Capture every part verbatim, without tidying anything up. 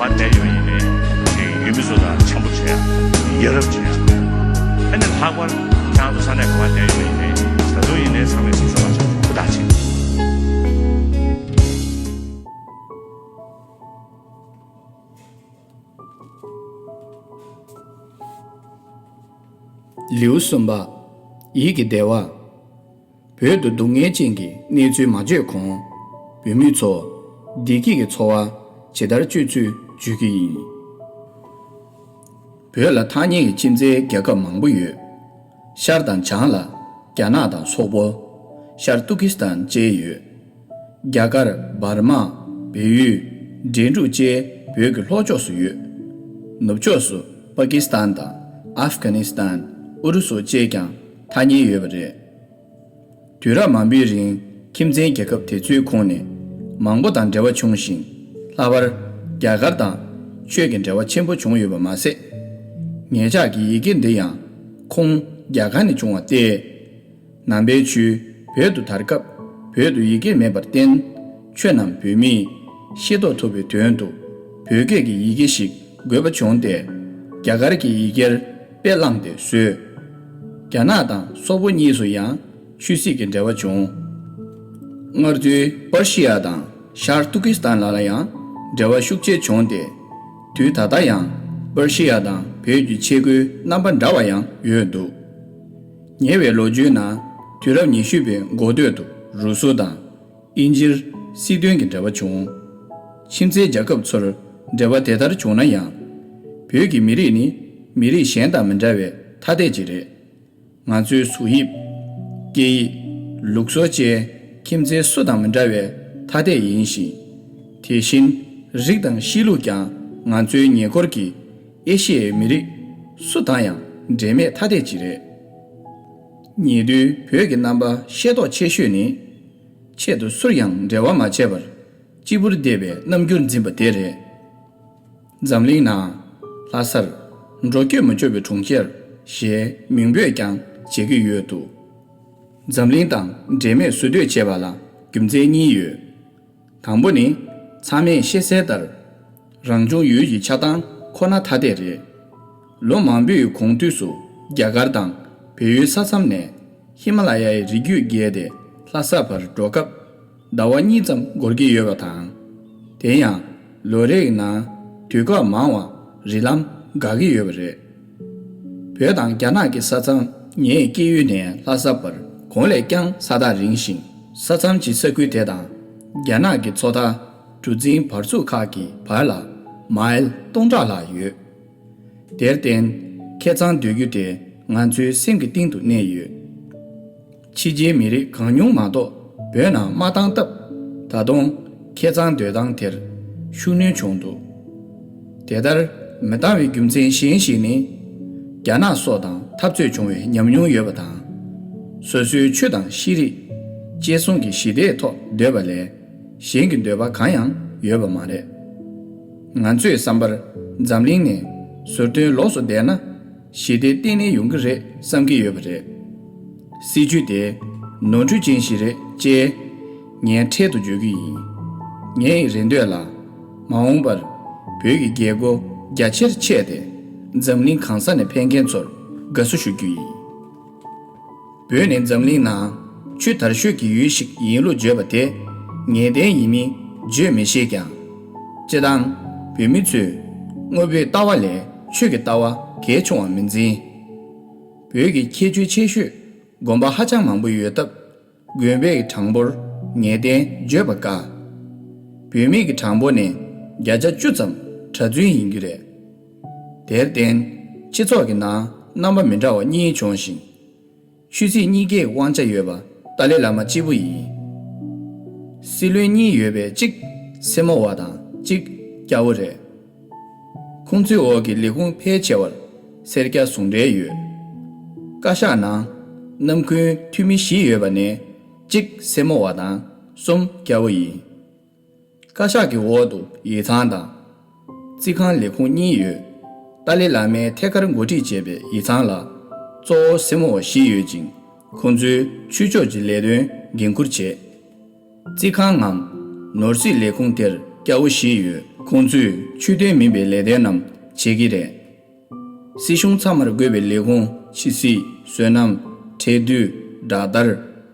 བ་བསྡད་ཡོད་ཡིན་ནའི། དེ་ཡུལ་མི་ཚོ་དང་འཆམ་པོ་བྱེད་ཡ། ཡ་རབས་བྱེད་ཡ། ཨ་ནི་ལྷག་པར་ཁྱེད་རང་ཚོ་ས་གནས་ག་བ་བསྡད་ཡོད་ཡིན་ནའི། ད་དུང་ཡིན་ནའི་ཚང་མས་སེམས་ཤུགས་མ་ཆག་ཧུར་ཐག་བྱེད། ལེའུ་གསུམ་པ། ཡིད་ཀྱི་བདེ་བ། བོད་དུ་སྡུག་བསྔལ་ཅན་གྱི་གནས་ཚུལ་མ་བརྗོད་གོང་། བོད་མི་ཚོ་བདེ་སྐྱིད་ཀྱི་འཚོ་བ་ཇི་ལྟར་སྤྱོད་ཚུལ་བརྗོད་ཀྱི་ཡིན། བོད་ལ་ཐག་ཉེ་གི་ཁྱིམ་མཚེས་རྒྱལ་ཁབ་མང་པོ་ཡོད། ཤར་དང་བྱང་ལ་རྒྱ་ནག་དང་སོག་པོ། ཤར་ཏུར་ཀི་སི་ཐན་བཅས་ཡོད། རྒྱ་གར། འབར་མ། བལ་ཡུལ། འབྲས་འབྲུག་བཅས་བོད་ཀྱི་ལྷོ་ཕྱོགས་སུ་ཡོད། ནུབ་ཕྱོགས་སུ་པ་ཀི་སི་ཐན་དང་ཨབ་གྷ་ནི་སི་ཐན། ཨུ་རུ་སུ་བཅས་ཀྱང་ཐག་ཉེ་ཡོད་པ་རེད། དུས་རབས་མང་པོའི་རིང་ཁྱིམ་མཚེས་རྒྱལ་ཁབ་དེ་ཚོའི་ཁོངས་ནས་མང་པོ་དང་འབྲེལ་བ་བྱུང་ཞིང་། ལྷག་པར་རྒྱ་གར་དང་ཆོས་ཀྱི་འབྲེལ་བ་ཆེན་པོ་བྱུང་ཡོད་པ་མ་ཟད། ངེད་ཅག་གི་ཡི་གེ་འདི་ཡང་ཁོངས་རྒྱ་གར་ནས་བྱུང་བ་སྟེ། ནང་པའི་ཆོས་བོད་དུ་དར་སྐབས། བོད་དུ་ཡི་གེ་མེད་པར་བརྟེན། ཆོས་རྣམས་བོད་མིས་ཤེས་རྟོགས་ཐུབ་པའི་དོན་དུ། བོད་སྐད་ཀྱི་ཡི་གེ་ཞིག་དགོས་པ་བྱུང་སྟེ། རྒྱ་གར་གྱི་ཡི་གེར་དཔེ་བླངས་ཏེ་བཟོས། རྒྱ་ནག་དང་སོག་པོ་གཉིས་སུ་ཡང་ཆོས་སྲིད་ཀྱི་འབྲེལ་བ་བྱུང་། སྔར་དུས་པར་ཤི་ཡ་དང་ཤར་ཏུར་ཀི་སི་ཐན་ལ་ལ་ཡང་འབྲེལ་བ་ཤུགས་ཆེ་བྱུང་སྟེ། དུས་ད་ལྟ་ཡང་པར་ཤི་ཡ་དང་བོད་ཀྱི་ཆས་གོས་རྣམ་པ་འདྲ་བ་ཡང་ཡོད་འདུག། ཉེ་བའི་ལོ་རྒྱུས་ནང་དུས་རབས་ཉི་ཤུ་པའི་འགོ་སྟོད་དུ་རུ་སུ་དང་དབྱིན་ཇིར་སྲིད་དོན་གྱི་འབྲེལ་བ་བྱུང་། ཁྱིམ་མཚེས་རྒྱལ་ཁབ་ཚོར་འབྲེལ་བ་དེ་ལྟར་བྱུང་ན་ཡང་། བོད་ཀྱི་མི་རིགས་ནི་མི་རིགས་གཞན་དང་མི་འདྲ་བའི་ཐ་དད་ཅིག་རེད། ང་ཚོའི་གཟུགས་དབྱིབས། སྐད་ཡིག། ལུགས་སྲོལ་བཅས་ཁྱིམ་མཚེས་སུ་དང་མི་འདྲ་བའི་ཐ་དད་ཡིན་ཞིང་། དེ་བཞིན་རིགས་དང་གཤིས་ལུགས་ཀྱང་ང་ཚོའི་ཉེ་འཁོར་གྱི་ཨེ་ཤི་ཡའི་མི་རིགས་སུ་དང་ཡང་འབྲེལ་མེད་ཐ་དད་ཅིག་རེད། ཉེ་དུས་བོད་ཀྱི་རྣམ་པ་ཤེས་རྟོགས་ཆེ་ཤོས་ནི། ཆེད་དུ་སུར་ཡང་འབྲེལ་བ་མ་བྱས་པར་གཅིག་པུར་བསྡད་པའི་རྣམ་འགྱུར་འཛིན་པ་དེ་རེད། འཛམ་གླིང་ནང་ལྷ་སར་འགྲོ་སྐྱོད་མི་ཆོག་པའི་གྲོང་ཁྱེར་ཞེས་མིང་འབོད་ཀྱང་བྱེད་ཀྱི་ཡོད་འདུག། འཛམ་གླིང་དང་འབྲེལ་མེད་བཟོ་འདོད་བྱས་པ་ལ་རྒྱུ་མཚན་གཉིས་ཡོད། དང་པོ་ནི། ཚང་མས་ཤེས་གསལ་ལྟར། རང་བྱུང་ཡུལ་གྱི་ཆགས་སྟངས་ཁོ་ན་ཐ་དད་རེད། ལོ་མང་པོའི་གོང་དུས་སུ་རྒྱ་གར་དང་བལ་ཡུལ་ས་མཚམས་ནས་ཧི་མ་ལ་ཡའི་རི་རྒྱུད་བརྒལ་ཏེ་ལྷ་ས་བར་འགྲོ་སྐབས་ཟླ་བ་གཉིས་ཙམ་འགོར་གྱི་ཡོད་པ་དང་། དེ་ཡང་ལོ་རེའི་ནང་དུས་སྐབས་མང་བ་རི་ལམ་འགག་གི་ཡོད་པ་རེད། བོད་དང་རྒྱ་ནག་གི་ས་མཚམས་ངའི་སྐྱེས་ཡུལ་ནས་ལྷ་ས་བར་གོང་ལས་ཀྱང་ས་ཐག་རིང་ཞིང་། ས་མཚམས་ཀྱི་ས་ཁུལ་དེ་དང་རྒྱ་ནག་གི་མཚོ་ཐར་གྲུ་འཛིན་བར་ཚུགས་ཁག་གི་བར་ལ་མའིལ་སྟོང་ཕྲག་ལྷག་ཡོད། དེར་བརྟེན་ཁྱེད་ཚང་སྡོད་རྒྱུ་དེ་ང་ཚོའི་སེམས་ཀྱི་གཏིང་དུ་གནས་ཡོད། ཕྱི་རྒྱལ་མི་རིགས་གང་ཉུང་མ་གཏོགས་བོད་ནང་མ་བཏང་སྟབས། ད་དུང་ཁྱེད་ཚང་སྡོད་སྟངས་དེར་ཤུགས་སྣོན་བྱུང་འདུག། དེ་ལྟར་མི་བཏང་བའི་རྒྱུ་མཚན་གཞན་ཞིག་ནི། རྒྱ་ནག་སོགས་དང་འཐབ་རྩོད་བྱུང་བའི་ཉམས་མྱོང་ཡོད་པ་དང་། སོ་སོའི་ཆོས་དང་ཤེས་རིག་བཅས་གསུམ་གྱི་ཞི་བདེའི་ཐོག་སྡོད་པ་ལས་གཞན་གྱི་འདོད་པ་གང་ཡང་ཡོད་པ་མ་རེད། ང་ཚོའི་བསམ་པར་འཛམ་གླིང་ནས་ཟུར་ཐོན་ལོགས་སུ་བསྡད་ན། ཞི་བདེ་གཏན་ནས་ཡོང་གི་རེད་བསམ་གྱི་ཡོད་པ་རེད། སྲིད་ཇུས་དེ་ནོར་འཁྲུལ་ཅན་ཞིག་རེད་ཅེས་ངས་འཕྲལ་དུ་བརྗོད་ཀྱི་ཡིན། ངའི་རེ་འདོད་ལ། མ་འོངས་པར་བོད་ཀྱི་རྒྱལ་སྒོ་རྒྱ་ཆེར་ཕྱེས་ཏེ་འཛམ་གླིང་གང་ས་ནས་ཕེབས་མཁན་ཚོར་དགའ་བསུ་ཞུ་རྒྱུ་ཡིན། བོད་ནི་འཛམ་གླིང་ནང་ཆུ་དར་ཤོས་ཀྱི་ཡུལ་ཞིག་ཡིན་ལུགས་བརྗོད་པ་དེ་ངེས་གཏན་ཡིན་མིན་བརྗོད་མི་ཤེས་ཀྱང་། སྤྱིར་བཏང་བོད་མི་ཚོས་དངོས་པོའི་ལྟ་བ་ལས་ཆོས་ཀྱི་ལྟ་བ་གལ་ཆུང་བ་མི་འཛིན། བོད་ཀྱི་ཁྱད་ཆོས་ཆེ་ཤོས་དགོན་པ་ཧ་ཅང་མང་པོ་ཡོད་སྟབས། དགོན་པའི་གྲངས་འབོར་ངེས་གཏན་བརྗོད་པ་དཀའ། བུད་མེད་ཀྱི་གྲངས་འབོར་ནི་བརྒྱ་ཆ་བཅུ་ཙམ་གྲྭ་བཙུན་ཡིན་རྒྱུ་རེད། དེར་བརྟེན་སྤྱི་ཚོགས་ཀྱི་ནང་རྣམ་པ་མི་འདྲ་བ་གཉིས་བྱུང་ཞིང་། ཆོས་སྲིད་གཉིས་ཀའི་དབང་ཆ་ཡོད་པ་ཏཱ་ལའི་བླ་མ་གཅིག་པུ་ཡིན། སྲིད་བློན་གཉིས་ཡོད་པའི་གཅིག་སེར་མོ་བ་དང་གཅིག་སྐྱ་བོ་རེད། ཁོང་ཚོའི་འོག་གི་ལས་ཁུངས་ཕལ་ཆེ་བར་སེར་སྐྱ་ཟུང་འབྲེལ་ཡོད། བཀའ་ཤག་ནང་རྣམ་ཀུན་འཐུས་མི་བཞི་ཡོད་པ་ནས་གཅིག་སེར་མོ་བ་དང་གསུམ་སྐྱ་བོ་ཡིན། བཀའ་ཤག་གི་འོག་ཏུ་ཡིག་ཚང་དང་། རྩིས་ཁང་ལས་ཁུངས་གཉིས་ཡོད། ཏཱ་ལའི་བླ་མའི་ཐད་ཀར་འགོ་ཁྲིད་བྱས་པའི་ཡིག་ཚང་ལ་གཙོ་བོ་སེར་མོ་བ་བཞི་ཡོད་ཅིང་། ཁོང་ཚོས་ཆོས་ཕྱོགས་ཀྱི་ལས་དོན་འགན་འཁུར་བྱེད། རྩིས་ཁང་ངམ་ནོར་སྲིད་ལས་ཁུངས་དེར་སྐྱ་བོ་བཞི་ཡོད། ཁོང་ཚོས་ཆོས་དོན་མིན་པའི་ལས་དོན་རྣམས་བྱེད་ཀྱི་རེད། སྲིད་གཞུང་ཚང་མར་དགོས་པའི་ལས་ཁུངས། ཕྱི་སྲིད། སོ་ནམ། ཁྲལ་བསྡུ། དྲག་བསྟར།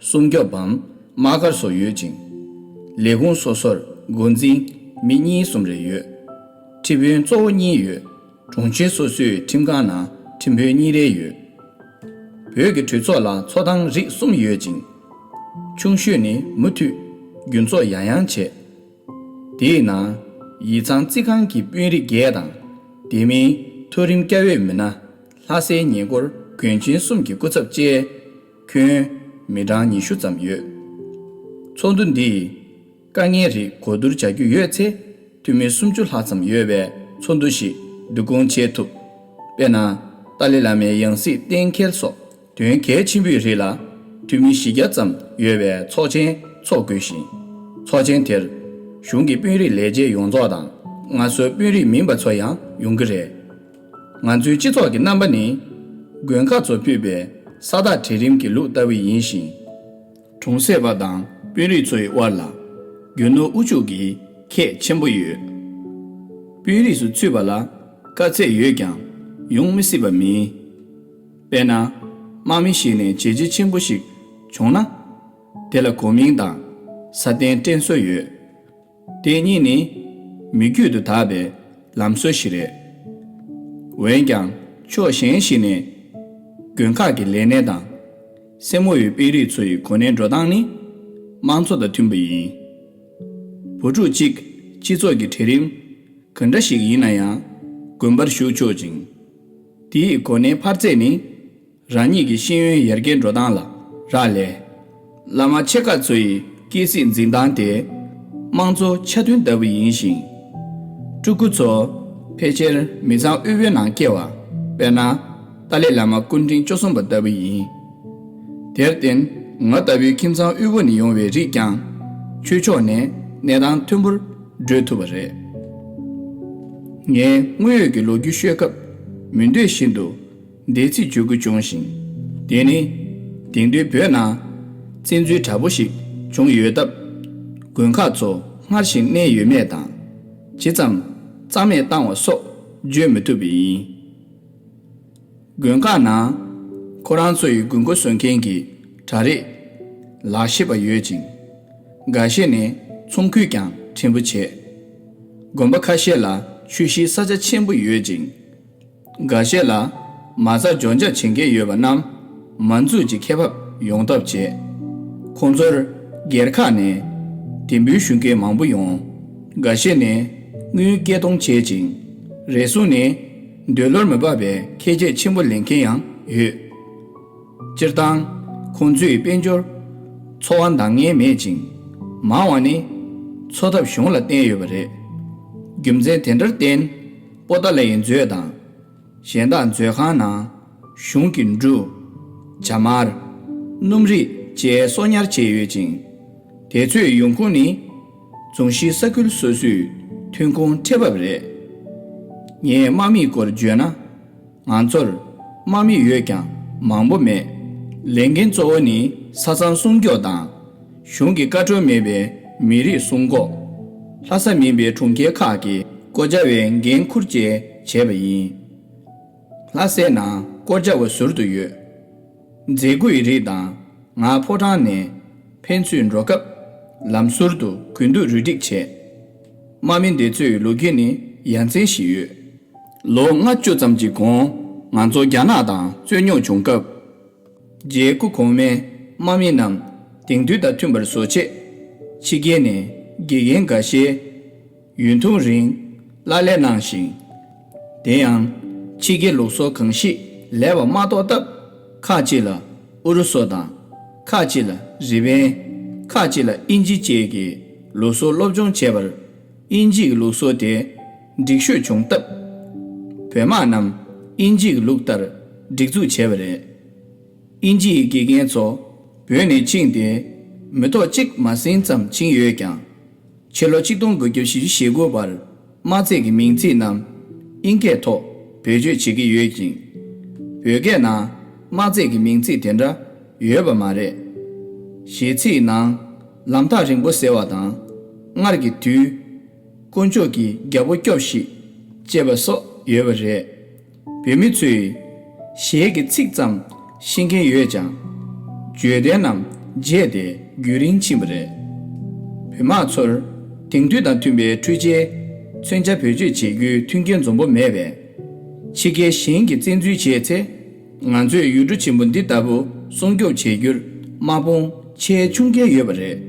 སྲུང་སྐྱོབ་བམ། དམག་སྒར་སོགས་ཡོད་ཅིང་། ལས་ཁུངས་སོ་སོར་འགོ་འཛིན་མི་གཉིས་གསུམ་རེ་ཡོད། ཁྲིམས་དཔོན་གཙོ་བོ་གཉིས་ཡོད། གྲོང་ཆེན་སོ་སོའི་ཁྲིམས་ཁང་ནང་ཁྲིམས་དཔོན་གཉིས་རེ་ཡོད། བོད་ཀྱི་གྲོས་ཚོགས་ལ་ཚོགས་ཐེངས་རིགས་གསུམ་ཡོད་ཅིང་། ཆུང་ཤོས་ནི་མུ་མཐུད་རྒྱུན་ཚོགས་ཡང་ཡང་བྱེད། དེའི་ནང་ཡིག་ཚང་རྩིས་ཁང་གི་དཔོན་རིགས་བརྒྱད་དང་། དེ་མིན་མཐོ་རིམ་སྐྱ་འོས་མི་སྣ། ལྷ་སའི་ཉེ་འཁོར་དགོན་ཆེན་གསུམ་གྱི་སྐུ་ཚབ་བཅས་ཁྱོན་མི་གྲངས་ཉི་ཤུ་ཙམ་ཡོད། ཚོགས་འདུ་འདིས་དཀའ་ངལ་རིགས་གོ་བསྡུར་བྱ་རྒྱུ་ཡོད་ཚེ། འཐུས་མི་སུམ་ཅུ་ལྷག་ཙམ་ཡོད་པའི་ཚོགས་འདུ་ཞིག་བསྡུ་སྐོང་བྱེད་ཐུབ། དཔེར་ན། ཏཱ་ལའི་བླ་མའི་ཡང་སྲིད་གཏན་འཁེལ་སོགས་དོན་གལ་ཆེན་པོའི་རིགས་ལ་འཐུས་མི་བཞི་བརྒྱ་ཙམ་ཡོད་པའི་ཚོགས་ཆེན་འཚོགས་དགོས་ཤིང་། ཚོགས་ཆེན་དེར་གཞུང་གི་དཔོན་རིགས་ལས་བྱེད་ཡོངས་རྫོགས་དང་། སྔར་སྲོལ་དཔོན་རིགས་མིན་པ་ཚོ་ཡང་ཡོང་གི་རེད། ང་ཚོའི་སྤྱི་ཚོགས་ཀྱི་རྣམ་པ་ནི། དགོན་ཁག་ཚོ་ཕུད་པའི་ས་བདག་གྲལ་རིམ་གྱི་ལུགས་ལྟ་བུ་ཡིན་ཞིང་། གྲོང་གསེབ་པ་དང་དཔོན་རིགས་ཚོའི་དབར་ལ་རྒྱུ་ནོར་དབུལ་ཕྱུག་གི་ཁྱད་ཆེན་པོ་ཡོད། དཔོན་རིགས་སུ་ཚུད་པ་ལ་དཀའ་ཚེགས་ཡོད་ཀྱང་ཡོང་མི་སྲིད་པ་མིན། དཔེར་ན། དམག་མི་ཞིག་ནས་བྱས་རྗེས་ཆེན་པོ་ཞིག་བྱུང་ན། དེ་ལ་གོ་མིང་དང་ས་གདན་སྤྲད་སྲོལ་ཡོད། དེ་གཉིས་ནི་མི་རྒྱུད་དུ་དར་བའི་ལམ་སྲོལ་ཞིག་རེད། འོན་ཀྱང་ཕྱོགས་གཞན་ཞིག་ནས་དགོན་ཁག་གི་ལས་སྣེ་དང་སེར་མོ་ཡི་དཔོན་རིགས་ཚོ་ཡི་གོ་གནས་འགྲོ་སྟངས་ནི་དམངས་གཙོ་དང་མཐུན་པ་ཡིན། བུ་ཕྲུག་གཅིག་སྤྱི་ཚོགས་ཀྱི་གྲལ་རིམ་ག་འདྲ་ཞིག་ཡིན་ན་ཡང་དགོན་པར་ཞུགས་ཆོག་ཅིང་། དེའི་གོ་གནས་འཕར་ཚད་ནི་རང་ཉིད་ཀྱི་ཤེས་ཡོན་ཡར་རྒྱས་འགྲོ་སྟངས་ལ་རག་ལས། བླ་མ་ཆེ་ཁག་ཚོ་ཡི་སྐྱེས་སྲིད་འཛིན་སྟངས་དེ་དམངས་གཙོ་ཆ་མཐུན་ལྟ་བུ་ཡིན་ཞིང་། སྤྲུལ་སྐུ་ཚོ་ཕལ་ཆེར་མི་ཚང་དབུལ་པོའི་ནང་སྐྱེ་བ། དཔེར་ན། ཏཱ་ལའི་བླ་མ་སྐུ་ཕྲེང་བཅུ་གསུམ་པ་ལྟ་བུ་ཡིན། དེར་བརྟེན་ང་ལྟ་བུའི་ཁྱིམ་ཚང་དབུལ་པོ་ནས་ཡོང་བའི་རིགས་ཀྱང་ཆོས་ཕྱོགས་ནས་གནས་སྟངས་མཐུན་པོར་བགྲོད་ཐུབ་པ་རེད། ངས་དངོས་ཡོད་ཀྱི་ལོ་རྒྱུས་ཤོད་སྐབས་མི་འདོད་བཞིན་དུ་འདས་ཚིག་བརྗོད་དགོས་བྱུང་ཞིང་། དེ་ནི་དེང་དུས་བོད་ནང་བཙན་འཛུལ་དྲག་པོ་ཞིག་བྱུང་ཡོད་སྟབས། དགོན་ཁག་ཚོ་སྔར་བཞིན་གནས་ཡོད་མེད་དང་། ཇི་ཙམ་རྩ་མེད་བཏང་བ་སོགས་བརྗོད་མི་ཐུབ་པ་ཡིན། དགོན་ཁག་ནང་ཁོ་རང་ཚོ་ཡི་དགོས་མཁོ་བཟོ་མཁན་གྱི་གྲྭ་རིགས་ལག་ཤེས་པ་ཡོད་ཅིང་། འགའ་ཤས་ནས་ཚོང་ཁུལ་ཀྱང་ཕྲན་བུ་བྱེད། དགོན་པ་ཁ་ཤས་ལ་ཆོས་གཞིའི་ས་ཆ་ཆེན་པོ་ཡོད་ཅིང་། འགའ་ཤས་ལ་མ་རྩ་སྦྱོར་འཇགས་བྱེད་མཁན་ཡོད་པ་རྣམས་མ་འཛུགས་ཀྱི་ཁེ་འབབ་ཡོང་ཐབས་བྱེད། ཁོང་ཚོར་སྒེར་ཁག་ནས་དེ་འབུལ་ཞུ་མཁན་མང་པོ་ཡོང་། འགའ་ཤས་ནས་དངུལ་སྐྱེད་གཏོང་བྱེད་ཅིང་། རེ་ཟུང་ནས་འདོད་བློར་མི་འབབ་པའི་ཁེ་ཆད་ཆེན་པོ་ལེན་མཁན་ཡང་ཡོད། སྤྱིར་བཏང་ཁོང་ཚོའི་དཔལ་འབྱོར་འཚོ་བ་འདང་ངེས་མེད་ཅིང་། མང་བ་ནི་འཚོ་ཐབས་གཞུང་ལ་བརྟེན་ཡོད་པ་རེད། རྒྱུ་མཚན་དེ་འདྲར་བརྟེན་པོ་ཏཱ་ལའི་མཛོད་དང་། གཞན་དག་མཛོད་ཁང་ནང་གཞུང་གི་འབྲུ། བྱ་དམར། སྣུམ་རིགས་བཅས་གསོག་ཉར་བྱས་ཡོད་ཅིང་། དེ་ཚོའི་ཡོང་ཁུངས་ནི་རྫོང་གཞིས་ས་ཁུལ་སོ་སོའི་ཐོན་ཁུངས་ཁྲལ་འབབ་རེད། ངས་དམག་མིའི་སྐོར་བརྗོད་ན། ང་ཚོར་དམག་མི་ཡོད་ཀྱང་མང་པོ་མེད། ལས་འགན་གཙོ་བོ་ནི་ས་མཚམས་སྲུང་སྐྱོབ་དང་། གཞུང་གི་བཀའ་འཁྲོལ་མེད་པའི་མི་རིགས་སྲུང་འགོག་ལྷ་ས་མིན་པའི་གྲོང་ཁྱེར་ཁག་གི་སྒོ་བརྒྱབ་པའི་འགན་འཁུར་བཅས་བྱས་པ་ཡིན། ལྷ་སའི་ནང་སྒོ་བརྒྱབ་པ་ཟུར་དུ་ཡོད། མཛད་སྒོ་ཡི་རིགས་དང་། ང་ཕོ་བྲང་ནས་ཕན་ཚུན་འགྲོ་སྐབས་ལམ་ཟུར་དུ་གུས་འདུད་རུ་སྒྲིག་བྱས། དམག་མི་འདི་ཚོའི་ལོ་རྒྱུས་ནི་ཡ་མཚན་ཞིག་ཡོད། ལོ་ལྔ་བཅུ་ཙམ་གྱི་གོང་ང་ཚོ་རྒྱ་ནག་དང་རྩོད་རྙོག་བྱུང་སྐབས། རྗེ་སྐུ་གོང་མའི་དམག་མི་རྣམས་དེང་དུས་དང་མཐུན་པར་བཟོ་ཆེད། ཕྱི་རྒྱལ་ནས་དགེ་རྒན་འགའ་ཤས་ཡུན་ཐུང་རིང་གླ་ལེན་གནང་ཞིང་། དེ་ཡང་ཕྱི་རྒྱལ་ལུགས་སྲོལ་གང་ཞིག་ལེགས་པ་མ་རྟོགས་སྟབས། ཁག་ཅིག་ལ་ཨུ་རུ་སུ་དང་། ཁག་ཅིག་ལ་རི་པིན། ཁག་ཅིག་ལ་དབྱིན་ཇི་བཅས་ཀྱི་ལུགས་སྲོལ་སློབ་སྦྱོང་བྱས་པར། དབྱིན་ཇིའི་ལུགས་སྲོལ་དེ་འགྲིག་ཤོས་བྱུང་སྟབས། བོད་དམག་རྣམས་དབྱིན་ཇིའི་ལུགས་ལྟར་སྒྲིག་འཛུགས་བྱས་པ་རེད། དབྱིན་ཇིའི་དགེ་རྒན་ཚོ་བོད་ནས་ཕྱིན་ཏེ། མི་ཐོག་གཅིག་མ་ཟིན་ཙམ་ཕྱིན་ཡོད་ཀྱང་། ཕྱི་ལོ་ཆིག་སྟོང་དགུ་བརྒྱ་བཞི་བཅུ་ཞེ་དགུ་བར་དམག་རྩེད་ཀྱི་མིང་ཚིག་རྣམས་དབྱིན་སྐད་ཐོག་བེད་སྤྱོད་བྱེད་ཀྱི་ཡོད་ཅིང་། བོད་སྐད་ནང་དམག་རྩེད་ཀྱི་མིང་ཚིག་དེ་འདྲ་ཡོད་པ་མ་རེད། གཞས་ཚིག་ནང་ལམ་ཐག་རིང་པོ་ཟེར་བ་དང་། སྔར་གྱི་དུས་ དཀོན་མཆོག་གི་རྒྱལ་པོ་སྐྱོབས་ཤིག་ཅེས་པ་སོགས་ཡོད་པ་རེད། བོད་མི་ཚོས་གཞས་ཀྱི་ཚིག་ཙམ་ཤེས་མཁན་ཡོད་ཀྱང་། བརྗོད་དོན་རྣམས་བརྗེད་དེ་རྒྱུན་རིང་ཕྱིན་པ་རེད། བོད་དམག་ཚོར་དེང་དུས་དང་མཐུན་པའི་འཕྲུལ་ཆས་མཚོན་ཆ་བེད་སྤྱོད་བྱེད་རྒྱུའི་མཐུན་རྐྱེན་འཛོམས་པོ་མེད་པས། ཕྱི་རྒྱལ་གཞན་གྱིས་བཙན་འཛུལ་བྱས་ཚེ། ང་ཚོས་ཡུལ་གྲུ་ཆེན་པོ་འདི་ལྟ་བུ་སྲུང་སྐྱོབ་བྱེད་རྒྱུར་དམག་དཔུང་ཆེས་ཆུང་རྐྱེན་ཡོད་པ་རེད།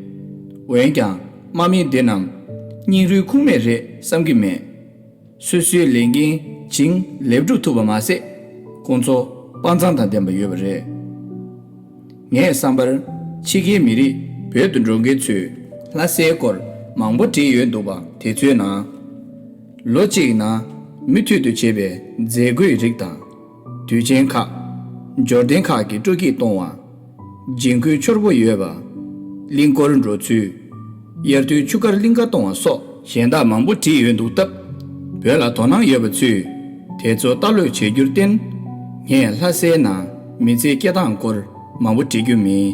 འོན་ཀྱང་དམག་མི་འདི་རྣམས་སྙིང་རུས་ཁུངས་མེད་རེད་བསམ་གྱི་མེད། སོ་སོའི་ལས་འགན་བྱིངས་ལེགས་གྲུབ་ཐུབ་པ་མ་ཟད། ཁོང་ཚོ་དཔའ་མཛངས་དང་ལྡན་པ་ཡོད་པ་རེད། ངའི་བསམ་པར། ཕྱི་རྒྱལ་མི་རིགས་བོད་དུ་འགྲོ་མཁན་ཚོས་ལྷ་སའི་སྐོར་མང་པོ་བྲིས་ཡོད་འདུག་པ་དེ་ཚོའི་ནང་། ལོ་གཅིག་ནང་མུ་མཐུད་དུ་བྱེད་པའི་མཛད་སྒོའི་རིགས་དང་། དུས་ཆེན་ཁག་འབྱོར་ལྡན་ཁག་གི་སྤྲོ་སྐྱིད་གཏོང་བ། འཇིམ་སྐུའི་འཆོར་པོ་ཡོད་པ། གླིང་སྐོར་འགྲོ་ཚུལ། དབྱར་དུས་ཆུ་ཁར་གླིང་ཀ་གཏོང་བ་སོགས་གཞན་དག་མང་པོ་བྲིས་ཡོད་འདུག་སྟབས། བོད་ལ་དོ་སྣང་ཡོད་པ་ཚོས་དེ་ཚོ་ལྟ་ཀློག་བྱེད་རྒྱུར་བརྟེན། ངས་ལྷ་སའི་ནང་མི་ཚེའི་སྐྱེལ་སྟངས་སྐོར་མང་པོ་བྲིས་རྒྱུ་མིན།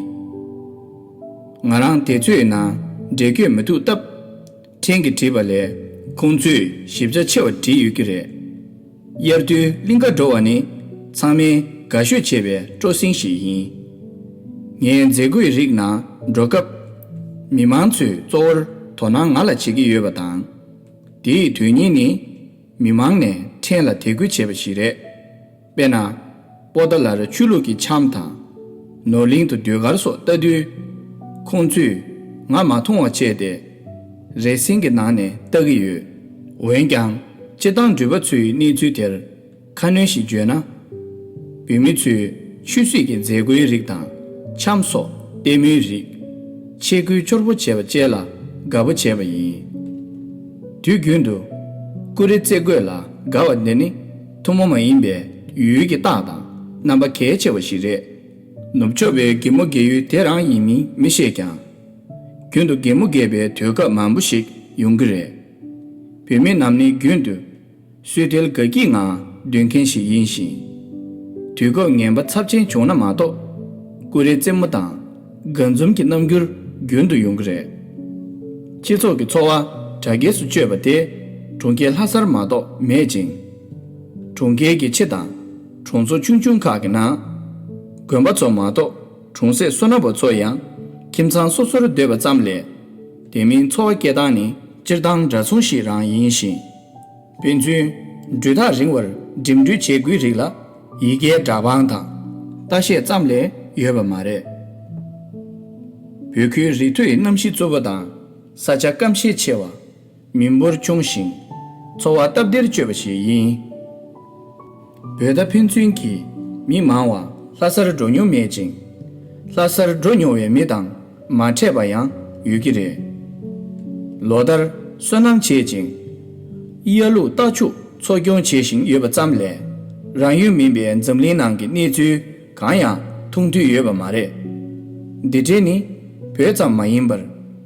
ང་རང་དེ་ཚོའི་ནང་འགྲེལ་བཀོད་མི་ཐུབ་སྟབས། ཕྲན་གྱིས་བྲིས་པ་ལས་ཁོང་ཚོས་ཞིབ་ཆ་ཆེ་བ་བྲིས་ཡོད་ཀྱི་རེད། དབྱར་དུས་གླིང་ཀ་འགྲོ་བ་ནི་ཚང་མས་དགའ་ཤོས་བྱེད་པའི་སྤྲོ་གསེང་ཞིག་ཡིན། ངས་མཛད་སྒོའི་རིགས་ནང་འགྲོ་སྐབས། མི་མང་ཚོས་གཙོ་བོར་དོ་སྣང་ང་ལ་བྱེད་ཀྱི་ཡོད་པ་དང་། དེའི་དོན་སྙིང་ནི། མི་མང་ནས་ཕྲན་ལ་དད་གུས་བྱེད་པ་ཞིག་རེད། དཔེར་ན། པོ་ཏཱ་ལར་ཆོས་ལུགས་ཀྱི་འཆམ་དང་། ནོར་གླིང་དུ་ཟློས་གར་སོགས་ལྟ་དུས། ཁོང་ཚོས་ང་མ་མཐོང་བ་བྱས་ཏེ། རེ་སེང་གི་ནང་ནས་ལྟ་གི་ཡོད། འོན་ཀྱང་། སྤྱིར་བཏང་འགྲུལ་པ་ཚོའི་གནས་ཚུལ་དེར་ཁ་སྣོན་ཞིག་བརྗོད་ན། བོད་མི་ཚོས་ཆོས་སྲིད་ཀྱི་མཛད་སྒོའི་རིགས་དང་། འཆམ་སོགས་ལྟད་མོའི་རིགས། ཆས་གོས་འཆོར་པོ་བྱས་པ་བཅས་ལ་དགའ་པོ་བྱས་པ་ཡིན། དུས་རྒྱུན་དུ་ཀུ་རེ་རྩེད་དགོད་ལ་དགའ་བ་འདི་ནི་ཐུན་མོང་མ་ཡིན་པའི་ཡུལ་གྱི་རྟགས་དང་རྣམ་པ་གལ་ཆེ་བ་ཞིག་རེད། ནུབ་ཕྱོགས་པའི་གད་མོ་དགའ་ཡུལ་དེ་རང་ཡིན་མིན་མི་ཤེས་ཀྱང་། རྒྱུན་དུ་གད་མོ་དགའ་བའི་དུས་སྐབས་མང་པོ་ཞིག་ཡོང་གི་རེད། བོད་མི་རྣམས་ནི་རྒྱུན་དུ་སུའི་ཏིལ་དགའ་སྐྱིད་ངང་སྡོད་མཁན་ཞིག་ཡིན་ཞིང་། དུས་སྐབས་ངན་པ་ཚབས་ཆེན་བྱུང་ན་མ་གཏོགས། ཀུ་རེ་རྩེད་མོ་དང་དགའ་འཛུམ་གྱི་རྣམ་འགྱུར་རྒྱུན་དུ་ཡོང་གི་རེད། སྤྱི་ཚོགས་ཀྱི་འཚོ་བ་གྲ་རྒྱས་སུ་སྤྱོད་པ་དེ་གྲོང་ཁྱེར་ལྷ་སར་མ་གཏོགས་མེད་ཅིང་། གྲོང་ཁྱེར་གྱི་ཕྱི་དང་གྲོང་ཚོ་ཆུང་ཆུང་ཁག་གི་ནང་། དགོན་པ་ཚོ་མ་གཏོགས་གྲོང་གསེབ་སོ་ནམ་པ་ཚོ་ཡང་ཁྱིམ་ཚང་སོ་སོར་སྡོད་པ་ཙམ་ལས། དེ་མིན་འཚོ་བ་སྐྱེལ་སྟངས་ནི་སྤྱིར་བཏང་འདྲ་མཚུངས་ཤིག་རང་ཡིན་ཞིང་། ཕན་ཚུན་འགྲུལ་ཐག་རིང་བར་འགྲིམ་འགྲུལ་བྱེད་དགོས་རིགས་ལ་ཡི་གེའི་སྒྲ་དབང་དང་ལྟ་ཤེས་ཙམ་ལས་ཡོད་པ་མ་རེད། བོད་ཁུལ་རི་མཐོའི་གནམ་གཤིས་རྩུབ་པོ་དང་ས་ཆ་སྐམ་ཤས་ཆེ་བ། མི་འབོར་ཆུང་ཞིང་འཚོ་བ་སྟབས་བདེར་སྤྱོད་པ་ཞིག་ཡིན། བོད་ཟླ་ཕན་ཚུན་གྱི་མི་མང་བ་ལྷ་སར་འགྲོ་མྱོང་མེད་ཅིང་། ལྷ་སར་འགྲོ་མྱོང་བའི་མི་དང་མ་འཕྲད་པ་ཡང་ཡོད་ཀྱི་རེད། ལོ་ལྟར་སོ་ནམ་བྱེད་ཅིང་། གཡའ་ལུག་རྟ་ཕྱུགས་འཚོ་སྐྱོང་བྱེད་བཞིན་ཡོད་པ་ཙམ་ལས། རང་ཡུལ་མིན་པའི་འཛམ་གླིང་ནང་གི་གནས་ཚུལ་གང་ཡང་མཐོང་ཐོས་ཡོད་པ་མ་རེད། འདི་འདྲའི་ནི་བོད་ཙམ་མ་ཡིན་པར་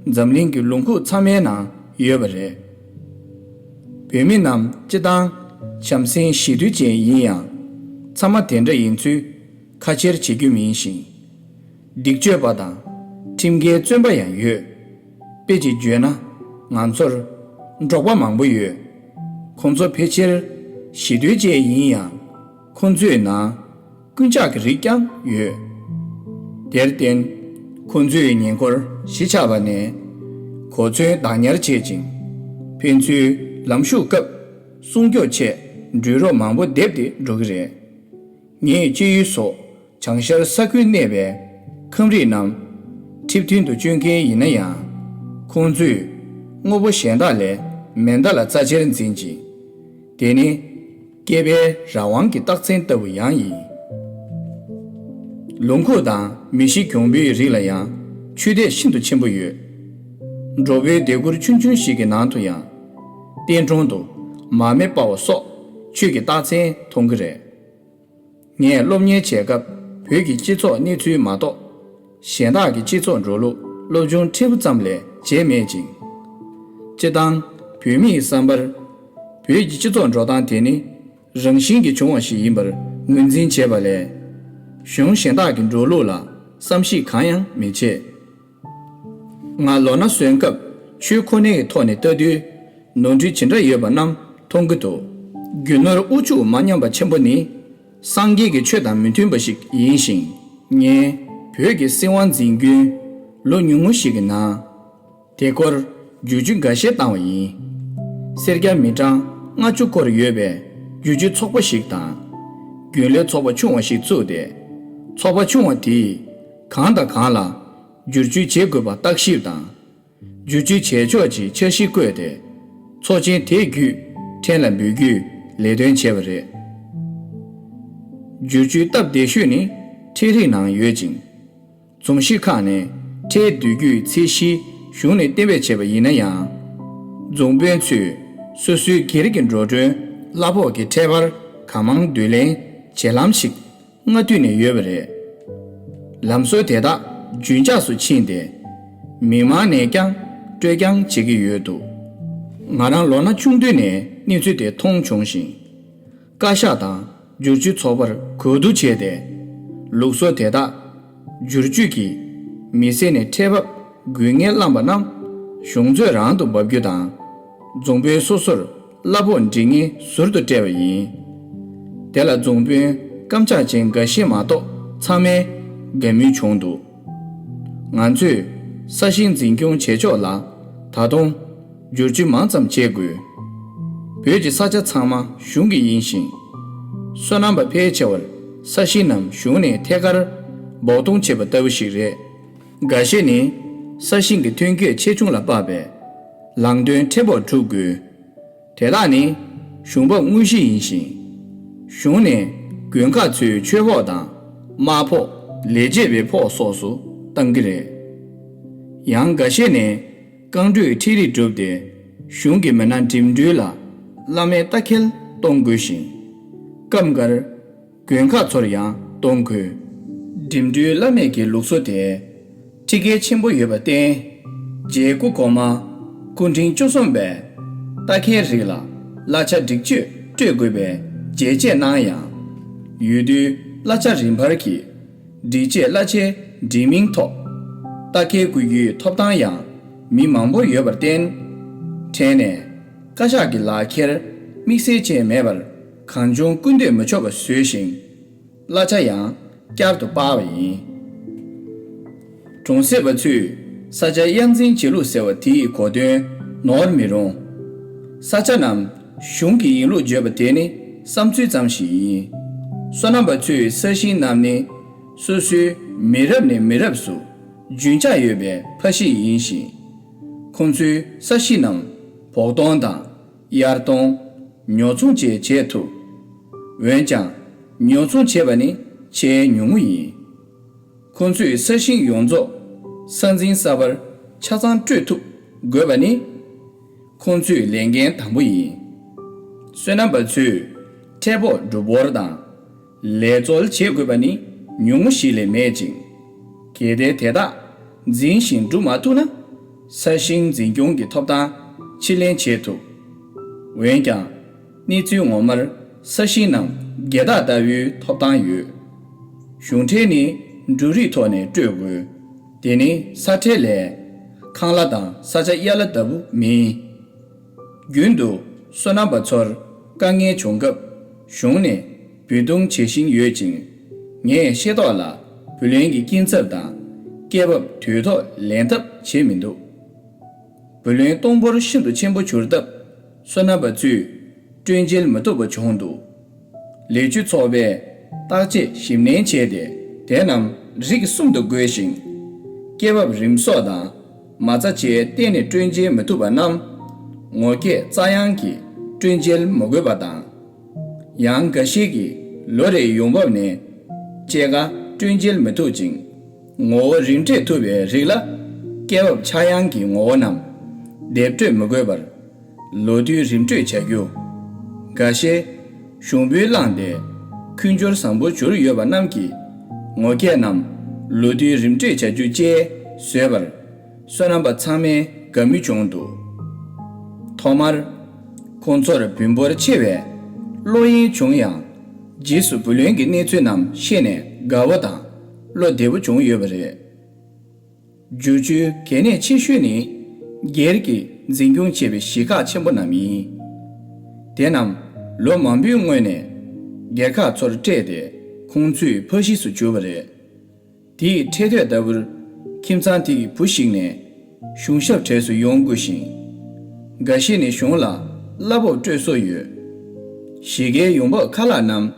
འཛམ་གླིང་གི་ལུང་ཁུག་ཚང་མའི་ནང་ཡོད་པ་རེད། བོད་མི་རྣམས་སྤྱིར་བཏང་བྱམས་སེམས་ཞི་དུལ་ཅན་ཡིན་ཡང་། ཚང་མ་དེ་འདྲ་ཡིན་ཚུལ་ཁ་ཆེར་བྱེད་རྒྱུ་མིན་ཞིང་། སྡིག་སྤྱོད་པ་དང་ཁྲིམས་འགལ་བཙོན་པ་ཡང་ཡོད། དཔེ་ཅིག་བརྗོད་ན། ང་ཚོར་འབྲོག་པ་མང་པོ་ཡོད། ཁོང་ཚོ་ཕལ་ཆེར་ཞི་དུལ་ཅན་ཡིན་ཡང་། ཁོང་ཚོའི་ནང་རྐུན་ཇག་གི་རིགས་ཀྱང་ཡོད། དེར་བརྟེན། ཁོང་ཚོས་ཉེ་འཁོར་གཞིས་ཆགས་པ་ནས་གོ་མཚོན་བདག་ཉར་བྱེད་ཅིང་། ཕན་ཚུན་ལམ་ཞུགས་སྐབས་སྲུང་སྐྱོབ་ཆེད་འགྲུལ་རོགས་མང་པོ་འདེབས་ཏེ་འགྲོ་གི་རེད། ངའི་སྐྱེས་ཡུལ་སོགས་བྱང་ཤར་ས་ཁུལ་གནས་པའི་ཁམས་རིགས་རྣམས་ཁྲིམས་མཐུན་དུ་སྤྱོད་མཁན་ཡིན་ན་ཡང་། ཁོང་ཚོས་དངོས་པོ་གཞན་དག་ལས་མེ་མདའ་ལ་རྩ་ཆེར་འཛིན་ཅིང་། དེ་ནི་སྐྱེས་པའི་རང་དབང་གི་རྟགས་མཚན་ལྟ་བུ་ཡང་ཡིན། ལུང་ཁུག་དང་མི་གཤིས་གྱོང་པོའི་རིགས་ལ་ཡང་ཆོས་དད་ཤིན་ཏུ་ཆེན་པོ་ཡོད། འབྲོག་པའི་སྡེ་ཁུལ་ཆུང་ཆུང་ཞིག་གི་ནང་དུ་ཡང་། གཏན་གྲོང་དུ་མར་མེ་སྤར་བ་སོགས་ཆོས་ཀྱི་རྟགས་མཚན་མཐོང་གི་རེད། ངས་སློབ་གཉེར་བྱེད་སྐབས་བོད་ཀྱི་སྤྱི་ཚོགས་གནས་ཚུལ་མ་གཏོགས། གཞན་དག་གི་སྤྱི་ཚོགས་འགྲོ་ལུགས་སློབ་སྦྱོང་ཕྲན་བུ་ཙམ་ལས་བྱས་མེད་ཅིང་། སྤྱིར་བཏང་བོད་མིའི་བསམ་པར། བོད་ཀྱི་སྤྱི་ཚོགས་འགྲོ་སྟངས་དེ་ནི་རང་བཞིན་གྱིས་བྱུང་བ་ཞིག་ཡིན་པར་ངོས་འཛིན་བྱེད་པ་ལས། གཞུང་གཞན་དག་གི་འགྲོ་ལུགས་ལ་བསམ་གཞིག་གང་ཡང་མི་བྱེད། ང་ལོ་ན་སོན་སྐབས་ཆོས་ཁོ་ནའི་ཐོག་ནས་ལྟ་དུས། ནོར་འཁྲུལ་ཇི་འདྲ་ཡོད་པ་རྣམས་མཐོང་གི་འདུག་རྒྱུ་ནོར་དབུལ་ཕྱུག་མ་ཉམས་པ་ཆེན་པོ་ནི། སངས་རྒྱས་ཀྱི་ཆོས་དང་མི་མཐུན་པ་ཞིག་ཡིན་ཞིང་། ངས་བོད་ཀྱི་སྲིད་དབང་འཛིན་རྒྱུའི་ལོ་ཉུང་ངུ་ཞིག་གི་ནང་། དེ་སྐོར་བསྒྱུར་བཅོས་འགའ་ཤས་བཏང་བ་ཡིན། སེར་སྐྱ་མི་གྲངས་ལྔ་བཅུ་སྐོར་ཡོད་པའི་བསྒྱུར་བཅོས་ཚོགས་པ་ཞིག་དང་། རྒྱུན་ལས་ཚོགས་པ་ཆུང་བ་ཞིག་བཙུགས་ཏེ། ཚོགས་པ་ཆུང་བ་དེས་གང་དང་གང་ལ་བསྒྱུར་བཅོས་བྱེད་དགོས་པ་བརྟག་ཞིབ་དང་། བསྒྱུར་བཅོས་བྱས་ཆོག་ཅེས་འཆར་གཞི་བཀོད་དེ། ཚོགས་ཆེན་དེ་བརྒྱུད་ཕྲན་ལ་འབུལ་རྒྱུའི་ལས་དོན་བྱས་པ་རེད། བསྒྱུར་བཅོས་སྟབས་བདེ་ཤོས་ནི་ཁྲལ་རིགས་ནང་ཡོད་ཅིང་། རྫོང་གཞི་ཁག་ནས་ཁྲལ་བསྡུ་རྒྱུའི་ཚད་གཞི་གཞུང་ནས་གཏན་འབེབས་བྱས་པ་ཡིན་ན་ཡང་། རྫོང་དཔོན་ཚོས་སོ་སོའི་སྒེར་གྱི་འགྲོ་གྲོན་གླ་ཕོགས་ཀྱི་ཁྲལ་འབར་གང་མང་བསྡུ་ལེན་བྱེད་ལམ་ཞིག་སྔ་དུས་ནས་ཡོད་པ་རེད། ལམ་སྲོལ་དེ་དག་རྒྱུན་འཇགས་སུ་ཕྱིན་ཏེ། མི་མང་ནས་ཀྱང་སྤྲོད་རྐྱང་བྱེད་ཀྱི་ཡོད་འདུག་ང་རང་ལོ་ན་ཆུང་དུས་ནས་གནས་ཚུལ་དེ་མཐོང་བྱུང་ཞིང་། བཀའ་ཤག་དང་བསྒྱུར་བཅོས་ཚོགས་པར་གོ་བསྡུར་བྱས་ཏེ། ལུགས་སྲོལ་དེ་དག་བསྒྱུར་བཅོས་ཀྱིས་མི་སེར་ནས་ཁྲལ་འབབ་དགོས་ངེས་བླངས་པ་རྣམས་གཞུང་ཚོད་རང་དུ་འབབ་རྒྱུ་དང་། རྫོང་དཔོན་སོ་སོར་གླ་ཕོགས་འབྲི་མཁན་ཟུར་དུ་སྤྲད་པ་ཡིན། དེ་ལ་རྫོང་དཔོན་རྐམ་ཆག་ཅན་འགའ་ཤས་མ་གཏོགས་ཚང་མས་དགའ་མོས་བྱུང་འདུག་ང་ཚོས་ས་ཞིང་འཛིན་སྐྱོང་བྱེད་ཕྱོགས་ལ་ད་དུང་བསྒྱུར་བཅོས་མང་ཙམ་བྱེད་དགོས། བོད་ཀྱི་ས་ཆ་ཚང་མ་གཞུང་གི་ཡིན་ཞིང་། སོ་ནམ་པ་ཕལ་ཆེ་བར་ས་ཞིང་རྣམས་གཞུང་ནས་ཐད་ཀར་བོགས་གཏོང་བྱེད་པ་ལྟ་བུ་ཞིག་རེད། འགའ་ཤས་ནི་ས་ཞིང་གི་ཐོན་སྐྱེད་ཆེ་ཆུང་ལ་དཔག་པའི་ལངས་དོན་ཁྲལ་བོགས་སྒྲུབ་དགོས། དེ་དག་ནི་གཞུང་འབབ་དངོས་གཞི་ཡིན་ཞིང་། གཞུང་ནས་དགོན་ཁག་ཚོའི་ཆོས་ཕོགས་དང་། དམག་ཕོགས། ལས་བྱེད་པའི་ཕོགས་སོགས་སུ་བཏང་གི་རེད། ཡང་འགའ་ཤས་ནས་རྐང་འགྲོས་ཁྲིད་རིགས་བསྒྲུབས་ཏེ། གཞུང་གི་མི་སྣ་འགྲིམ་འགྲུལ་ལ་བླ་མའི་ལྟ་འཁྱེར་གཏོང་དགོས་ཤིང་། སྐབས་འགར་དགོན་ཁག་ཚོར་ཡང་གཏོང་དགོས། འགྲིམ་འགྲུལ་བླ་མེད་ཀྱི་ལུགས་སྲོལ་དེ། ཁྲི་ཁལ་ཆེན་པོ་ཡོད་པར་བརྟེན། རྗེ་སྐུ་གོང་མ་སྐུ་ཕྲེང་བཅུ་གསུམ་པས་ལྟ་འཁྱེར་རིགས་ལ་གླ་ཆ་སྒྲིག་གཅོད་སྤྲོད་དགོས་པའི་རྒྱས་བཅད་གནང་ཡང་། ཡུལ་དུས་གླ་ཆ་རིམ་འཕར་གྱིས་སྒྲིག་ཆས་གླ་ཆའི་འབྲེལ་མིང་ཐོག་ལྟ་འཁྱེར་བཀོལ་རྒྱུའི་ཐོབ་ཐང་ཡང་མི་མང་པོ་ཡོད་པར་བརྟེན། ཕྲན་ནས་བཀའ་ཤག་གི་ལག་འཁྱེར་དམིགས་བསལ་ཅན་མེད་པར་གང་བྱུང་བཀོལ་འདོད་མི་ཆོག་པ་བཟོས་ཤིང་། གླ་ཆ་ཡང་བསྐྱར་དུ་སྤར་བ་ཡིན། གྲོང་གསེབ་པ་ཚོས་ས་ཆ་དབྱར་འཛིན་བྱེད་ལུགས་ཟེར་བ་དེའི་གོ་དོན་ནོར་མི་རུང་། ས་ཆ་རྣམས་གཞུང་གི་ཡིན་ལུགས་བརྗོད་པ་དེ་ནི་བསམ་ཚུལ་ཙམ་ཞིག་ཡིན། སོ་ནམ་པ་ཚོའི་ས་ཞིང་རྣམས་ནི་སོ་སོའི་མི་རབས་ནས་མི་རབས་སུ་རྒྱུན་ཆགས་ཡོད་པའི་ཕ་གཞིས་ཡིན་ཞིང་། ཁོང་ཚོའི་ས་གཞི་རྣམས་བོགས་གཏོང་དང་། དབྱར་གཏོང་། ཉོ་ཚོང་བཅས་བྱེད་ཐུབ། འོན་ཀྱང་། ཉོ་ཚོང་བྱེད་པ་ནི་ཆེས་ཉུང་ངུ་ཡིན། ཁོང་ཚོས་ས་ཞིང་ཡོངས་རྫོགས་ས་འཛིན་གསར་པར་ཆ་ཚང་སྤྲོད་ཐུབ་དགོས་པ་ནི། ཁོང་ཚོའི་ལས་འགན་དང་པོ་ཡིན། སོ་ནམ་པ་ཚོས་ཁྲལ་བོགས་སྒྲུབ་སྦོར་དང་། ལས་རྩོལ་བྱེད་དགོས་པ་ནི་ཉུང་ངུ་ཞིག་ལས་མེད་ཅིང་། གལ་ཏེ་དེ་དག་འཛིན་ཞིང་སྒྲུབ་མ་ཐུབ་ན། ས་ཞིང་འཛིན་སྐྱོང་གི་ཐོབ་ཐང་ཕྱིར་ལེན་བྱེད་ཐུབ། འོན་ཀྱང་། གནས་ཚུལ་ངོ་མར་ས་ཞིང་རྣམས་སྒེར་བདག་ལྟ་བུའི་ཐོབ་ཐང་ཡོད། གཞུང་ཁྲལ་ནི་འབྲུ་རིགས་ཐོག་ནས་སྤྲོད་དགོས། དེ་ནི་ས་ཁྲལ་ལས། ཁང་གླ་དང་ས་ཆ་གཡར་གླ་ལྟ་བུ་མིན། རྒྱུན་དུ་སོ་ནམ་པ་ཚོར་དཀའ་ངལ་བྱུང་སྐབས་གཞུང་ནས་འབུད་གཏོང་བྱེད་བཞིན་ཡོད་ཅིང་། ངས་ཤེས་རྟོགས་ལ་བུ་ལོན་གྱི་སྐྱིན་ཚབ་དང་སྐྱེད་འབབ་དུས་ཐོག་ལེན་ཐབས་བྱེད་མི་འདུག་བུ་ལོན་གཏོང་འབོར་ཤིན་ཏུ་ཆེན་པོ་གྱུར་སྟབས་སོ་ནམ་པ་ཚོས་སྤྲོད་འཇལ་མི་ཐུབ་པ་བྱུང་འདུག་ལས་བཅོས་ཚོགས་པས་བརྟག་དཔྱད་ཞིབ་ནན་བྱས་ཏེ། དེ་རྣམས་རིགས་གསུམ་དུ་བགོས་ཤིང་། སྐྱེད་འབབ་རིམ་གསོག་དང་མ་རྩ་བཅས་གཏན་ནས་སྤྲོད་འཇལ་མི་ཐུབ་པ་རྣམས་ངོ་སྐལ་རྩ་ཡང་གིས་སྤྲོད་འཇལ་མི་དགོས་པ་དང་། ཡང་འགའ་ཞིག་གིས་ལོ་རེའི་ཡོང་འབབ་ནས་སྐྱེད་ཀ་སྤྲོད་འཇལ་མི་ཐུབ་ཅིང་། ངོ་བོ་རིམ་སྤྲོད་ཐུབ་པའི་རིགས་ལ་སྐྱེད་འབབ་ཆག་ཡང་གི་ངོ་བོ་རྣམས་སྡེབ་སྤྲོད་མི་དགོས་པར། ལོ་དུས་རིམ་སྤྲོད་བྱ་རྒྱུ། འགའ་ཤས་གཞུང་འབུལ་བླངས་ཏེ་འཁོས་འབྱོར་བཟང་པོ་གྱུར་ཡོད་པ་རྣམས་ཀྱིས་ངོ་སྐལ་རྣམས་ལོ་དུས་རིམ་སྤྲོད་བྱ་རྒྱུ་བཅས་བཟོས་པར་སོ་ནམ་པ་ཚང་མས་དགའ་མོས་བྱུང་འདུག་ཐོག་མར་ཁོང་ཚོར་འབུལ་འབོར་ཆེ་བའི་བློ་གཡེང་བྱུང་ཡང་། རྗེས་སུ་བུ་ལོན་གྱི་གནས་ཚུལ་རྣམས་ཤེས་ནས་དགའ་བོ་དང་བློ་བདེ་བོ་བྱུང་ཡོད་པ་རེད། བསྒྱུར་བཅོས་གལ་གནད་ཆེ་ཤོས་ནི། སྒེར་གྱིས་འཛིན་སྐྱོང་བྱས་པའི་གཞིས་ཁག་ཆེན་པོ་རྣམས་ཡིན། དེ་རྣམས་ལོ་མང་པོའི་སྔོན་ནས་སྒེར་ཁག་ཚོར་སྤྲད་དེ་ཁོང་ཚོས་ཕ་གཞིས་སུ་གྱུར་པ་རེད། དེའི་འཕྲད་ཐོས་ལྟ་བུར་ཁྱིམ་ཚང་དེ་གི་བུ་ཞིག་ནས་གཞུང་ཞབས་གྲས་སུ་ཡོང་དགོས་ཤིང་། འགའ་ཞིག་ནས་གཞུང་ལ་གླ་ཕོགས་སྤྲོད་སྲོལ་ཡོད། གཞིས་ཀའི་ཡོང་འབབ་ཁ་ལག་རྣམས་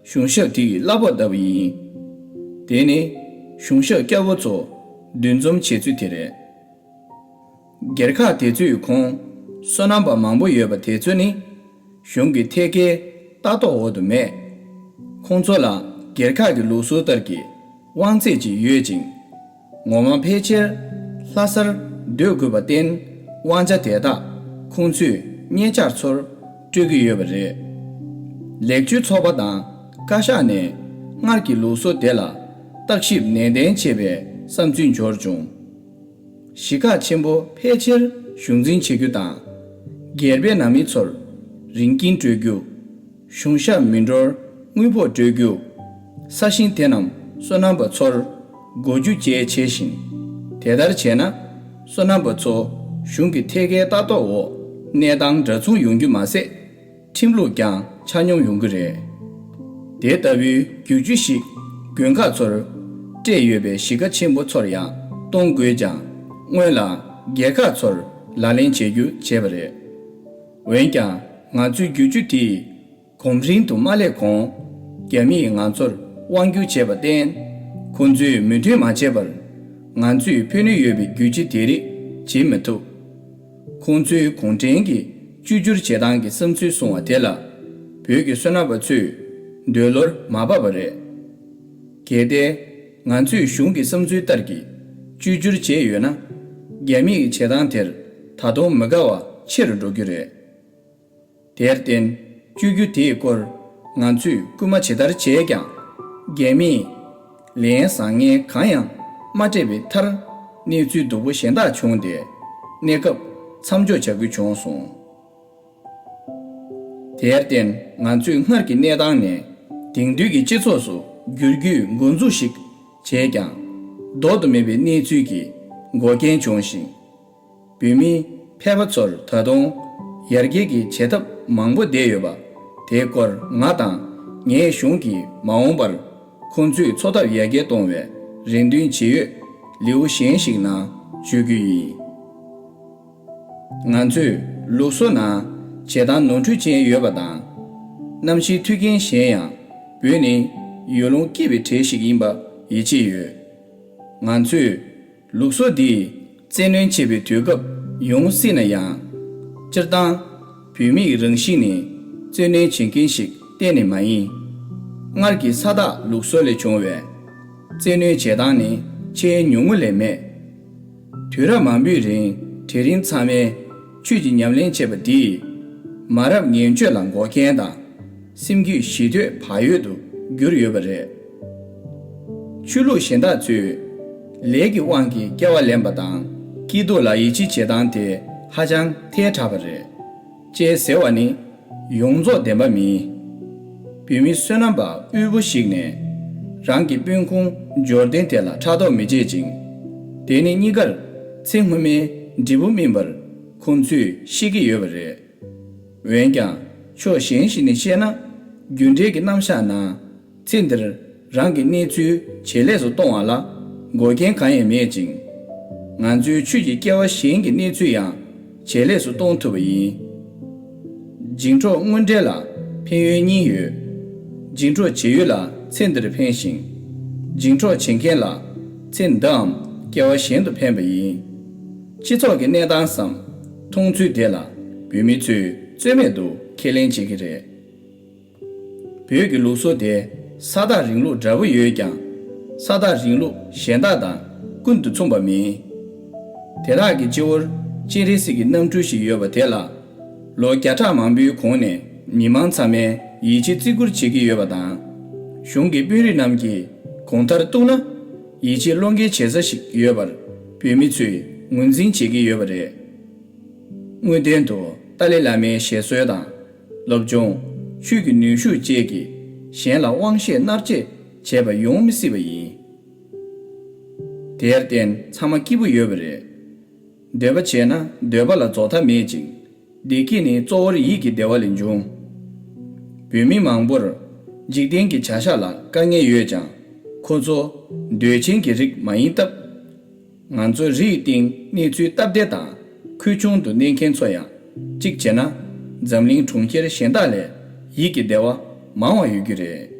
གཞུང་ཞབས་དེ་གི་གླ་ཕོགས་ལྟ་བུ་ཡིན། དེ་ནི་གཞུང་ཞབས་སྐྱ་བོ་ཚོ་འདུ་འཛོམས་བྱེད་ཚུལ་དེ་རེད། སྒེར་ཁག་དེ་ཚོའི་ཁོངས་སོ་ནམ་པ་མང་པོ་ཡོད་པ་དེ་ཚོ་ནི་གཞུང་གི་ཐད་ཀའི་ལྟ་རྟོག་འོག་ཏུ་མེད། ཁོང་ཚོ་ལ་སྒེར་ཁག་གི་ལུགས་སྲོལ་ལྟར་གྱི་དབང་ཚད་ཅིག་ཡོད་ཅིང་། ངོ་མ་ཕལ་ཆེར་ལྷ་སར་སྡོད་དགོས་པར་བརྟེན། དབང་ཆ་དེ་དག་ཁོང་ཚོས་གཉེར་ཆར་ཚོར་སྤྲོད་ཀྱི་ཡོད་པ་རེད། ལེགས་བཅོས་ཚོགས་པ་དང་བཀའ་ཤག་ནས་སྔར་གྱི་ལུགས་སྲོལ་དེ་ལ་བརྟག་ཞིབ་ནན་ཏན་བྱེད་པའི་བསམ་ཚུལ་འབྱོར་བྱུང་། གཞིས་ཁག་ཆེན་པོ་ཕལ་ཆེར་གཞུང་འཛིན་བྱེད་རྒྱུ་དང་། སྒེར་པའི་ནང་མི་ཚོར་རིན་གྱིས་སྤྲོད་རྒྱུ། གཞུང་ཞབས་མི་འགྲོར་དངུལ་ཕོགས་སྤྲོད་རྒྱུ། ས་ཞིང་དེ་རྣམས་སོ་ནམ་པ་ཚོར་སྒོ་རྒྱུ་བཅས་བྱས་ཤིང་། དེ་ལྟར་བྱས་ན་སོ་ནམ་པ་ཚོ་གཞུང་གི་ཐད་ཀའི་ལྟ་རྟོག་འོག་གནས་སྟངས་འདྲ་མཚུངས་ཡོང་རྒྱུ་མ་ཟད། ཁྲིམས་ལུགས་ཀྱང་ཆ་སྙོམས་ཡོང་གི་རེད། དེ་ལྟ་བུའི་བསྒྱུར་བཅོས་ཤིག་དགོན་ཁག་ཚོར་སྤྲད་ཡོད་པའི་གཞིས་ཀ་ཆེན་པོ་ཚོར་ཡང་གཏོང་དགོས་ཀྱང་། སྔོན་ལ་སྒེར་ཁག་ཚོར་ལག་ལེན་བྱེད་རྒྱུ་བྱས་པ་རེད། འོན་ཀྱང་ང་ཚོའི་བསྒྱུར་བཅོས་དེས་གོམ་རིམ་དུ་མ་སླེབས་གོང་། རྒྱ་མིས་ང་ཚོར་དབང་བསྒྱུར་བྱས་པར་བརྟེན། ཁོང་ཚོས་མོས་མཐུན་མ་བྱས་པར། ང་ཚོས་ཕན་ནུས་ཡོད་པའི་བསྒྱུར་བཅོས་དེ་རིགས་བྱེད་མི་ཐུབ། ཁོང་ཚོས་གུང་ཁྲན་གྱི་བཅོས་བསྒྱུར་བྱེད་སྟངས་ཀྱི་བསམ་ཚུལ་གསུང་བ་དེ་ལ་བོད་ཀྱི་བསོད་ནམས་པ་ཚོས་འདོད་བློར་མ་བབས་པ་རེད། གལ་ཏེ་ང་ཚོས་གཞུང་གི་བསམ་ཚུལ་ལྟར་གྱི་བཅོས་བསྒྱུར་བྱས་ཡོད་ན། རྒྱ་མིའི་བྱེད་སྟངས་དེར་ད་དུང་མི་དགའ་བ་ཆེ་རུ་འགྲོ་རྒྱུ་རེད། དེར་བརྟེན་བཅོས་བསྒྱུར་དེའི་སྐོར་ང་ཚོས་སྐུལ་མ་ཇི་ལྟར་བྱས་ཀྱང་། རྒྱ་མིས་ལན་བཟང་ངན་གང་ཡང་མ་སྤྲད་པའི་མཐར། གནས་ཚུལ་སྡུག་པོ་གཞན་དག་བྱུང་སྟེ། གནས་སྐབས་མཚམས་འཇོག་བྱ་དགོས་བྱུང་སོང་། དེར་བརྟེན་ང་ཚོས་སྔར་གྱི་གནས་སྟངས་ནས་དེང་དུས་ཀྱི་སྤྱི་ཚོགས་སུ་བསྒྱུར་རྒྱུའི་འགོ་འཛུགས་ཤིག་བྱས་ཀྱང་། ལྡོག་ཏུ་མེད་པའི་གནས་ཚུལ་གྱི་འགོག་རྐྱེན་བྱུང་ཞིང་། བོད་མིའི་ཕལ་པ་ཚོར་ད་དུང་ཡར་རྒྱས་ཀྱི་བྱེད་ཐབས་མང་པོ་བསྡད་ཡོད་པ་དེའི་སྐོར། ང་དང་ངའི་གཞུང་གིས་མ་འོངས་པར་ཁོང་ཚོའི་འཚོ་ཐབས་ཡར་རྒྱས་གཏོང་བའི་རེ་འདུན་ཇི་ཡོད་ལེའུ་གཞན་ཞིག་ནང་བརྗོད་རྒྱུ་ཡིན། ང་ཚོས་ལུགས་སྲོལ་ནང་བྱེད་སྟངས་ནོར་འཁྲུལ་ཅན་ཡོད་པ་དང་། གནམ་གཤིས་མཐུན་རྐྱེན་ཞན་ཡང་། བོད་ནི་ཡུལ་ལུང་སྐྱིད་པའི་གྲས་ཤིག་ཡིན་པ་ཡིད་ཆེས་ཡོད། ང་ཚོས་ལུགས་སྲོལ་འདིས་བཙན་གནོན་བྱེད་པའི་དུས་སྐབས་ཡོང་སྲིད་ན་ཡང་། སྤྱིར་བཏང་བོད་མིའི་རང་བཞིན་ནི་བཙན་གནོན་བྱེད་མཁན་ཞིག་གཏན་ནས་མ་ཡིན། སྔར་གྱི་ས་བདག་ལུགས་སྲོལ་ལས་བྱུང་བའི་བཙན་གནོན་བྱེད་སྟངས་ནི་ཆེས་ཉུང་ངུ་ལས་མེད། དུས་རབས་མང་པོའི་རིང་གྲལ་རིམ་ཚང་མས་ཆོས་ཀྱི་ཉམས་ལེན་བྱས་པ་འདིས། མ་རབས་ངན་སྤྱོད་ལ་འགོག་རྐྱེན་དང་། སེམས་རྒྱུད་ཞི་དུལ་བག་ཡོད་དུ་གྱུར་ཡོད་པ་རེད། ཆོས་ལུགས་གཞན་དག་ཚོས་ལས་ཀྱི་དབང་གིས་སྐྱེ་བ་ལེན་པ་དང་། སྐྱིད་སྡུག་ལ་ཡིད་ཆེས་བྱེད་སྟངས་དེ་ཧ་ཅང་ཐལ་དྲགས་པ་རེད། ཅེས་ཟེར་བ་ནི་ཡོངས་རྫོགས་བདེན་པ་མིན། བོད་མི་བསོད་ནམས་པ་དབུལ་པོ་ཞིག་ནས་རང་གི་སྤུན་ཁུང་འབྱོར་ལྡན་དེ་ལ་ཕྲག་དོག་མི་བྱེད་ཅིང་། དེ་ནི་གཉིས་ཀར་ཚེ་སྔོན་མའི་འབྲས་བུ་སྨིན་པར་ཁོང་ཚོས་ཤེས་ཀྱི་ཡོད་པ་རེད། འོན་ཀྱང་ཕྱོགས་གཞན་ཞིག་ནས་བཤད་ན། རྒྱུ་འབྲས་ཀྱི་རྣམ་གཞག་ནང་ཚེ་འདིར་རང་གི་གནས་ཚུལ་ཇེ་ལེགས་སུ་གཏོང་བ་ལ་འགོག་རྐྱེན་གང་ཡང་མེད་ཅིང་། ང་ཚོའི་ཆོས་ཀྱི་སྐྱེ་བ་གཞན་གྱི་གནས་ཚུལ་ཡང་ཇེ་ལེགས་སུ་གཏོང་ཐུབ་པ་ཡིན། འཇིང་གྲོགས་དངོས་འབྲེལ་ལ་ཕན་ཡོན་གཉིས་ཡོད། འཇིང་གྲོགས་བྱེད་ཡུལ་ལ་ཚེ་འདིར་ཕན་ཞིང་། འཇིང་གྲོགས་བྱེད་མཁན་ལ་ཚེ་འདིའམ་སྐྱེ་བ་གཞན་དུ་ཕན་པ་ཡིན། སྤྱི་ཚོགས་ཀྱི་གནས་སྟངས་སམ་མཐོང་ཚུལ་དེ་ལ་བོད་མི་ཚོས་རྩོད་མེད་དུ་ཁས་ལེན་བྱེད་ཀྱི་རེད། བོད་ཀྱི་ལུགས་སྲོལ་དེ་ས་བདག་རིང་ལུགས་འདྲ་པོ་ཡོད་ཀྱང་། ས་བདག་རིང་ལུགས་གཞན་དག་དང་ཀུན་ཏུ་མཚུངས་པ་མིན། དེ་དག་གི་སྤྱི་བོར་སྤྱན་རས་གཟིགས་ཀྱི་རྣམ་སྤྲུལ་ཞིག་ཡོད་པ་དེ་ལ། ལོ་བརྒྱ་ཕྲག་མང་པོའི་གོང་ནས་མི་མང་ཚང་མས་ཡིད་ཆེས་བརྩི་བཀུར་བྱེད་ཀྱི་ཡོད་པ་དང་། གཞུང་གི་དཔོན་རིགས་རྣམས་ཀྱིས་གོང་མཐར་གཏུགས་ན། ཡིད་ཆེས་བློ་འགེལ་བྱེད་ས་ཞིག་ཡོད་པར་བོད་མི་ཚོས་ངོས་འཛིན་བྱེད་ཀྱི་ཡོད་པ་རེད། དངོས་དོན་དུ་ཏཱ་ལའི་བླ་མའི་བཞེད་སྲོལ་དང་། སློབ་སྦྱོང་། ཆོས་ཀྱི་ནུས་ཤུགས་བཅས་ཀྱིས་གཞན་ལ་དབང་ཤེད་མནར་གཅོད་བྱས་པ་ཡོང་མི་སྲིད་པ་ཡིན། དེར་བརྟེན་ཚང་མ་སྐྱིད་པོ་ཡོད་པ་རེད། འདོད་པ་བྱས་ན་འདོད་པ་ལ་རྫོགས་མཐའ་མེད་ཅིང་། བདེ་སྐྱིད་ནི་གཙོ་བོར་ཡིད་ཀྱི་བདེ་བ་ལས་འབྱུང་། བོད་མི་མང་པོར་འཇིག་རྟེན་གྱི་བྱ་གཞག་ལ་དཀའ་ངལ་ཡོད་ཀྱང་། ཁོ་ཚོ་འདོད་ཆེན་གྱི་རིགས་མ་ཡིན་སྟབས། ང་ཚོའི་རིགས་སྟེང་གནས་ཚུལ་སྟབས་བདེ་དང་ཁུལ་ཆུང་དུ་གནས་མཁན་ཚོ་ཡང་གཅིག་བྱས་ན། འཛམ་གླིང་གྲོང་ཁྱེར་གཞན་དག་ལས་ཡིད་ཀྱི་བདེ་བ་མང་བ་ཡོད་རྒྱུ་རེད།